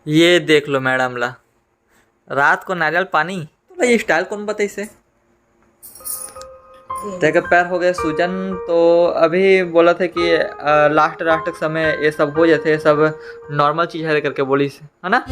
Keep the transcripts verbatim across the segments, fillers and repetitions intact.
ये देख लो मैडम ला, रात को नारियल पानी। तोला ये स्टाइल कौन बताइसे? तेकर पैर हो गए सूजन, तो अभी बोलथे कि लास्ट लास्ट समय ये सब हो जाथे, ये सब नॉर्मल चीज हरे करके बोलिस, है ना?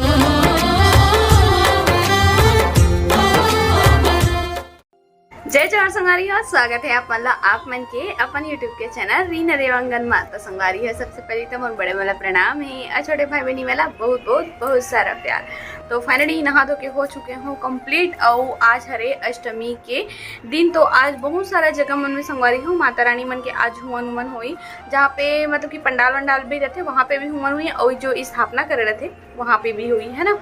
जय जोहार संगवारी हो, स्वागत है आप मन ला, आप मन के अपन YouTube के चैनल रीना देवांगन मा। तो संगवारी हो, सबसे पहले तो मोर बड़े वाला प्रणाम है और छोटे भाई बहनी वाला बहुत बहुत बहुत सारा प्यार। तो फाइनली नहा धो के हो चुके हूँ कंप्लीट। और आज हरे अष्टमी के दिन, तो आज बहुत सारा जगह मन में संगवारी हो, माता रानी मन के आज हुवन हुवन होई, जहाँ पे मतलब कि पंडाल वंडाल भी रहते, वहाँ पे भी हुवन हुई, और जो स्थापना करे रहते, वहाँ पे भी हुई, है ना।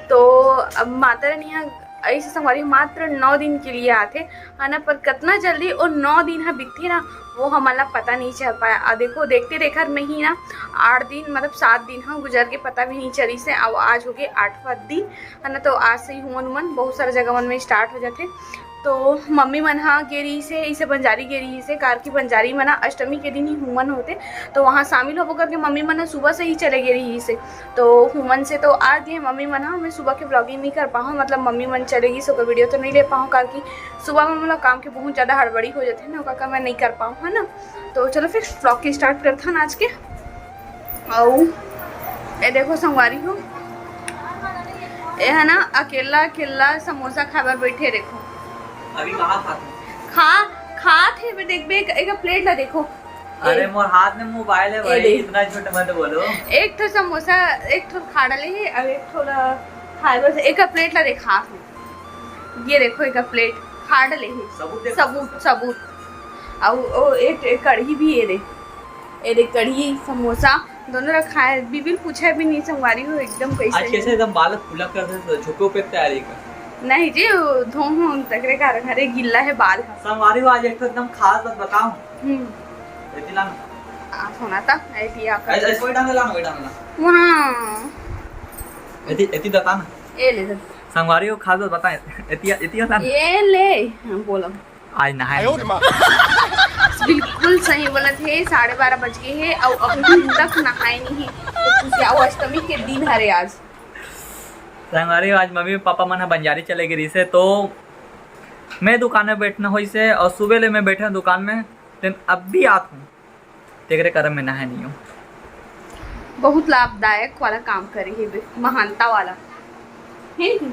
तो अब माता रानी यहाँ ऐसे संगवारी मात्र नौ दिन के लिए आथे, है ना, पर कितना जल्दी वो नौ दिन ह बीतथे ना, वो हमन ला पता नहीं चल पाया। आ देखो, देखते देखत में ही ना आठ दिन, मतलब सात दिन ह गुजर के पता भी नहीं चलिस है। अब आज हो गए आठवां दिन, है ना। तो आज से ही हुवन हुवन बहुत सारा जगह मन में स्टार्ट हो जाथे। तो मम्मी मन ह गे रहिस हे, इसे बंजारी गे रहिस हे, कार की बंजारी मन ह अष्टमी के दिन ही हुवन होथे, तो वहाँ शामिल होबो करके मम्मी मन ह सुबह से ही चले गे रहिस हे। तो हुवन से तो आ गे मम्मी मन ह, मैं सुबह के व्लॉगिंग नहीं कर पाऊँ, मतलब मम्मी मन चले गिस, ओकर वीडियो तो नहीं ले पाऊँ, कार की सुबह में मतलब काम के बहुत ज़्यादा हड़बड़ी हो जाथे ना, ओकर मैं नहीं कर पाऊँ, है ना। तो चलो फिर व्लॉग के स्टार्ट करथन आज के। अउ ये देखो संगवारी हो, ये है ना अकेला अकेला समोसा खाए बर बैठे, देखो। अभी कहाँ खात हूँ? खा, खात हे बे, देखबे एक, एक प्लेट ला देखो। अरे ए, मोर हाथ में मोबाइल है ए भाई, देख। इतना झूठ मत बोलो। एक ठो समोसा, एक ठो खा डाले हे, अब एक ठो ला खाए बर, एक प्लेट ला देखा हूँ। ये देखो, एक प्लेट खा डाले हे। सबूत देखो। सबूत, सबूत। अउ ओ, एक, एक कढ़ी भी, ये दे, ये दे कढ़ी, समोसा, दोनों रखा है। बिबिल पूछे भी नहीं संगवारी हो, एकदम कैसे आज कैसे है? एकदम बाल खुला कर दे, तो झुको पे तैयारी कर। नहीं जी, वो धोम होम तकरे कारण, अरे गिल्ला है बाल। संगवारी हो, आज एक ठो एकदम खास बात बताऊं। हम्म। एती ला ना। आ, सुना था, एती आप ऐसे, ऐसे वही डांग ला ना, वही डांग ला। वहाँ। एती, एती बता ना। ये ले सर। संगवारी हो, खास बात बताएं। एती, एती ला ना। ये ले। हाँ, बोलो। आज नहाए आयो नहीं। रे माँ। बिल्कुल सही बोलत हे, साढ़े बारह बज गए हे अउ अभी तक नहाए नहीं हे। तो खुशी आओ, अष्टमी के दिन हरे आज। संगवारी, आज मम्मी पापा मन ह बंजारी चले गे रहिस हे, तो मैं दुकान में बैठना होइस हे अउ सुबह ले मैं बैठे हूँ दुकान में, लेकिन अब भी आत हूँ, तेकरे कारण मैं नहाए नहीं हूँ। बहुत लाभदायक वाला काम करे हे बे, महानता वाला। हे नहीं?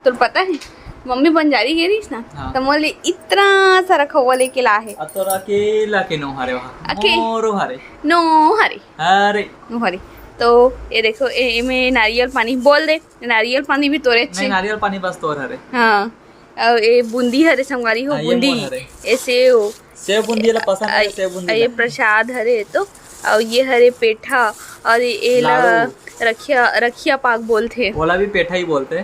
तोर पता है, मम्मी बंजारी गे रहिस ना, हाँ। तो मोले इतना सारा खौवा लेके ला है। आ तोर अकेला के नो हरे वहाँ। अके-, मोरो हरे। नो हरे। हरे। नो हरे। तो ये देखो, ए, एमे नारियल पानी बोल दे, नारियल पानी भी तोरे अच्छे। नहीं, नारियल पानी बस तोर हरे। हाँ। अउ ये बूंदी हरे संगवारी हो, हाँ, ये बूंदी। मोर हरे। ये सेव। सेव बूंदी ला पसंद है, आ, सेव बूंदी आ, ये ला। प्रसाद हरे तो, अउ ये हरे पेठा, अउ ये ला लाडू। रखिया, रखिया पाक बोलथे। ओला भी पेठा ही बोलथे।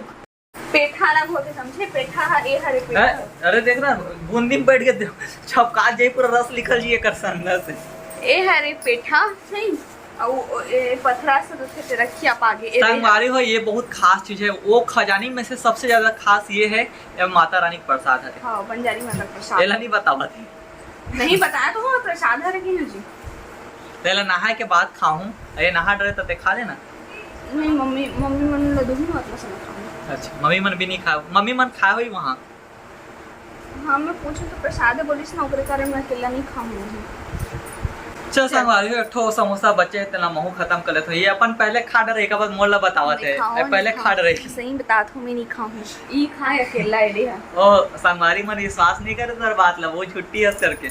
पेठा अलग होथे, समझे? पेठा ह-, ए हरे पेठा। हैं? अरे देख ना, बूंदी में बैठ के दे-, छपका जाई, पूरा रस निकल जाई एकर अंदर से। ए हरे पेठा, सही। अउ ए पथरा से तो थे रखिया पागे। ए संगवारी हो, ये बहुत खास चीज है। वो खजानी में से सबसे ज्यादा खास ये है, ये माता रानी के प्रसाद है। हाँ, बंजारी माता के प्रसाद। एला नहीं बतावत है। नहीं बताया तो वो प्रसाद हरे की जी। तेला नहाए के बाद खाहूं। अरे नहा डरे तो ते खा लेना। नहीं, मम्मी, मम्मी मन ल दूंगी, मतलब से ना खाऊंगी। अच्छा, मम्मी मन भी नहीं खाए, मम्मी मन खाए होई वहाँ। हाँ, मैं पूछूं तो प्रसाद है बोलिस ना, ओकरे कारण मैं अकेला नहीं खाऊंगी। चल संगवारी हो, एक ठो समोसा बचे है, तेला महू खत्म कर लेत हो। ये अपन पहले खा डरे, एक बार मोला बतावत नहीं है। खाओ, ए, पहले नहीं खा खाओ। डरे। सही बतात हूँ, मैं नहीं खाऊँ। ई खाए अकेला, एडे है। ओ, संगवारी मन विश्वास नहीं करे तेरे बात ला, वो छुट्टी है करके।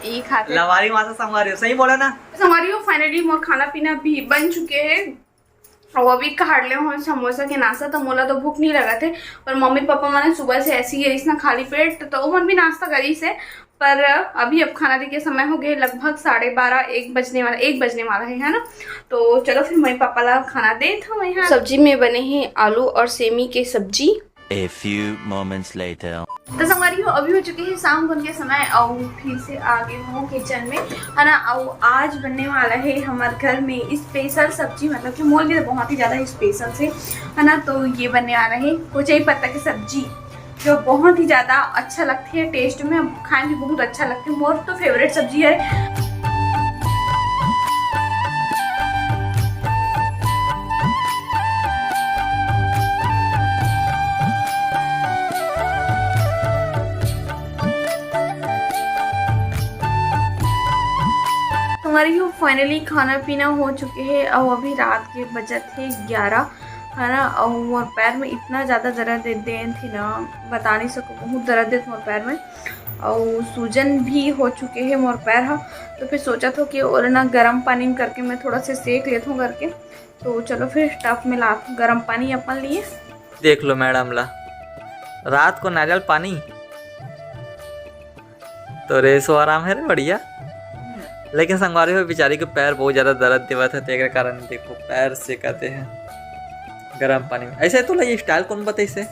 ई खाते। लवारी मासा संगवारी हो, सही बोला ना? संगवारी हो, finally मोर खाना पीना भी बन चुके है। अउ अभी काढ़ ले हो समोसा के नाश्ता, तो मोला तो भूख नहीं लगत हे, पर मम्मी पापा मन सुबह से ऐसी गिरिस ना खाली पेट, तो ओमन भी नाश्ता करिस हे। पर अभी अब खाना दे के समय हो गए, लगभग साढ़े बारह, एक बजने वाला, एक बजने वाला है, है ना? तो चलो फिर मम्मी पापा ला खाना देत हूँ मैं। यहाँ सब्जी में बने हैं आलू और सेमी के सब्जी। A few moments later. तो संगवारी हो, अभी हो चुके हैं शाम होने के समय और फिर से आ गए हूँ किचन में, है ना। और आज बनने वाला है हमारे घर में स्पेशल सब्जी, मतलब कि मोर लिए बहुत ही ज़्यादा स्पेशल से, है ना। तो ये बनने वाला है कोचई पत्ता की सब्जी, जो बहुत ही ज़्यादा अच्छा लगती है टेस्ट में, खाए में भी बहुत अच्छा लगता है। मोर तो फेवरेट सब्जी है। Finally खाना पीना हो चुके हे, अउ अभी रात के बजत हे ग्यारह, है ना। अउ मोर पैर में इतना ज़्यादा दर्द दे देन थे ना, बता नहीं सकूँ, बहुत दर्द देत मोर पैर में। अउ सूजन भी हो चुके हे मोर पैर ह, तो फिर सोचत हो कि ओला ना गरम पानी में करके मैं थोड़ा से सेक लेत हूँ करके। तो चलो फिर टब में लात हूँ गरम पानी अपन लिए। देख लो मैडम ला, रात को नारियल पानी, तो रेसो आराम है रे, बढ़िया। लेकिन संगवारी हो, बेचारी के पैर बहुत ज्यादा दर्द देवत है, तेकरे कारण देखो पैर सेकत हे गरम पानी में। ऐसे तो ये स्टाइल कौन बताइस हे?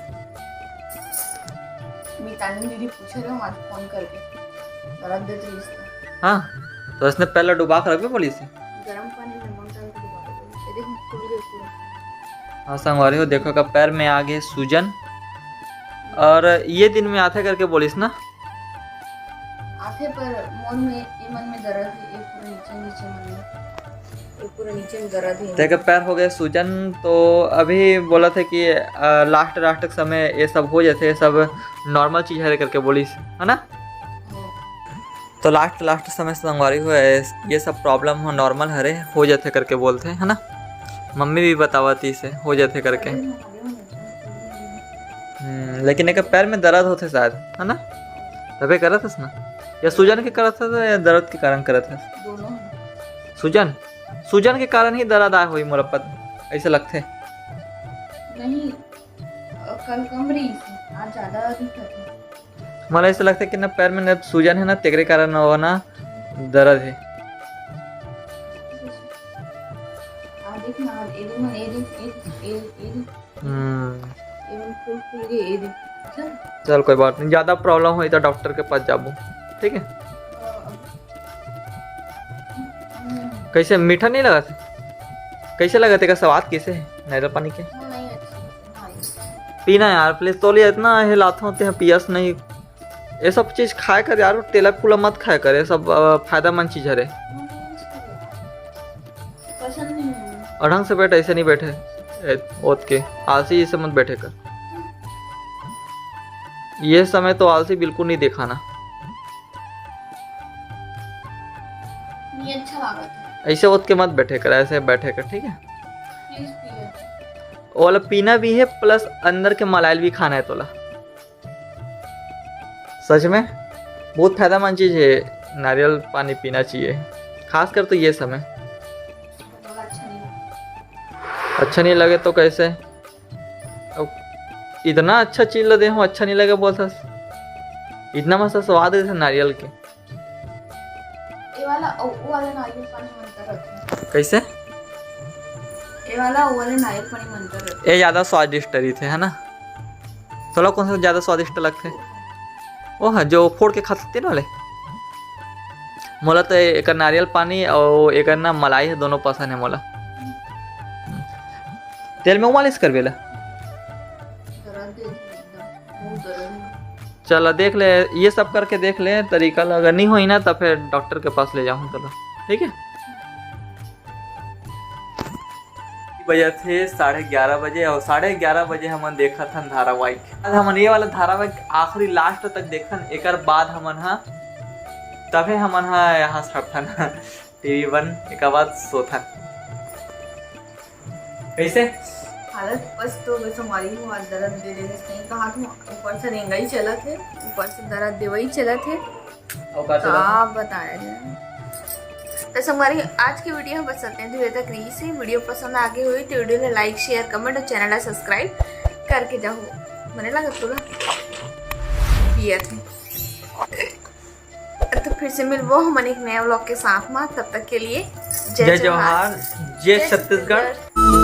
मितानी दीदी पूछे रहे आज फोन करके, दर्द देत रहिस तो। हाँ, तो इसने पैर ला डुबा के रखबे बोलिस हे। गरम पानी में मन डाल के डुबा के, ये देखो, खुल गया पूरा। हाँ संगवारी हो, देखो का पैर में आ गए सूजन, और ये दिन में आथे करके बोलिस ना। आथे पर मोर में, ये मन में दर्द है, ये पूरा नीचे, नीचे मन में, ये पूरा नीचे में दर्द है। तेकर पैर हो गए सूजन, तो अभी बोलत हे कि, अ, लास्ट, लास्ट के समय ये सब हो जाथे, ये सब नॉर्मल चीज हरे करके बोलिस, है ना? हाँ। तो लास्ट, लास्ट समय संगवारी हो, ये सब प्रॉब्लम हो नॉर्मल हरे, हो जाथे करके बोलथे, है ना? मम्मी भी बतावत इसे हो जाथे करके। हम्म, लेकिन एक पैर में दर्द होथे शायद, है ना? तबे करत हस ना? या सूजन के करत हस या दर्द के कारण करत हस? दोनों। सूजन, सूजन के कारण ही दर्द आए होई मोला पत-, ऐसे लगथे। नहीं, कल कम रही थी, आज ज्यादा दिखत है। मोला ऐसे लगथे कि ना पैर में ना सूजन है ना, तेकरे कारण वो ना दर्द है। आ देख ना, ए दे मन, ए दे, ए दे, ए दे, ए दे। हम्म। ए मन फूल, फूल गए, ए दे। चल। चल, कोई बात नहीं, ज्यादा प्रॉब्लम होई तो डॉक्टर के पास जाबो, ठीक है? कैसे, मीठा नहीं लगत? कैसे लगत? एकर स्वाद कैसे है नारियल पानी के? नहीं, अच्छा, हाँ, ये पीना यार, प्लीज। तोली इतना हिलात होते हैं, पियस नहीं। ये सब चीज खाए कर यार, तेला फूला मत खाए कर, ये सब, अ, फायदेमंद चीज हरे। पसंद नहीं है। और ढंग से बैठ, ऐसे नहीं बैठे, ए, ओत के आलसी जैसे मत बैठे कर। ये समय तो आलसी बिल्कुल नहीं दिखाना। ये अच्छा लागत है। ऐसे ओत के मत बैठे कर, ऐसे बैठे कर, ठीक है? प्लीज पिए। ओला पीना भी है, प्लस अंदर के मलाइल भी खाना है तोला। सच में बहुत फायदेमंद चीज है, नारियल पानी पीना चाहिए, खासकर तो ये समय। अच्छा नहीं लगे तो कैसे? अब इतना अच्छा चीज ला दे हूँ, अच्छा नहीं लगे बोलथस? इतना मस्त स्वाद है नारियल के। ये वाला, ओ, वो वाला नारियल पानी मन कर रखे। कैसे? ये वाला, वो वाला नारियल पानी मन कर रखे। ये ज्यादा स्वादिष्ट रही थे, है ना? तोला कौन सा ज्यादा स्वादिष्ट लगथे? वो हाँ, जो फोड़ के खा सकते ना वाले। मोला तो एकर नारियल पानी और एकर ना मलाई है, दोनों पसंद है मोला। तेल में मालिश करबे ला। चला देख ले, ये सब करके देख ले तरीका ला, अगर नहीं होई ना तो फिर डॉक्टर के पास ले जाऊँ तोला, ठीक है? बजे थे साढ़े ग्यारह बजे, और साढ़े ग्यारह बजे हमन देखत हन धारावाहिक। आज हमन ये वाला धारावाहिक आखिरी लास्ट तक देखथन, एकर बाद हमन हा, तभे हमन हा यहाँ से हटथन। टीवी बंद, एकर बाद सोथन। कैसे? हालत बस तो वैसे हमारी हुआ, दर्द दे देने से नहीं कहा था, ऊपर से रेंगाई चलत है, ऊपर से दर्द देवई चलत है। और का चला? का बताया जाए? तो संगवारी, आज की वीडियो हम बस आते हैं धीरे तक रही से। वीडियो पसंद आ गई हुई तो वीडियो ला लाइक, शेयर, कमेंट और चैनल ला सब्सक्राइब करके जाओ। मने लगा तोला पिया थे। तो फिर से मिलबो हमन एक नया व्लॉग के साथ में। तब तक के लिए जय जय जोहार, जय छत्तीसगढ़।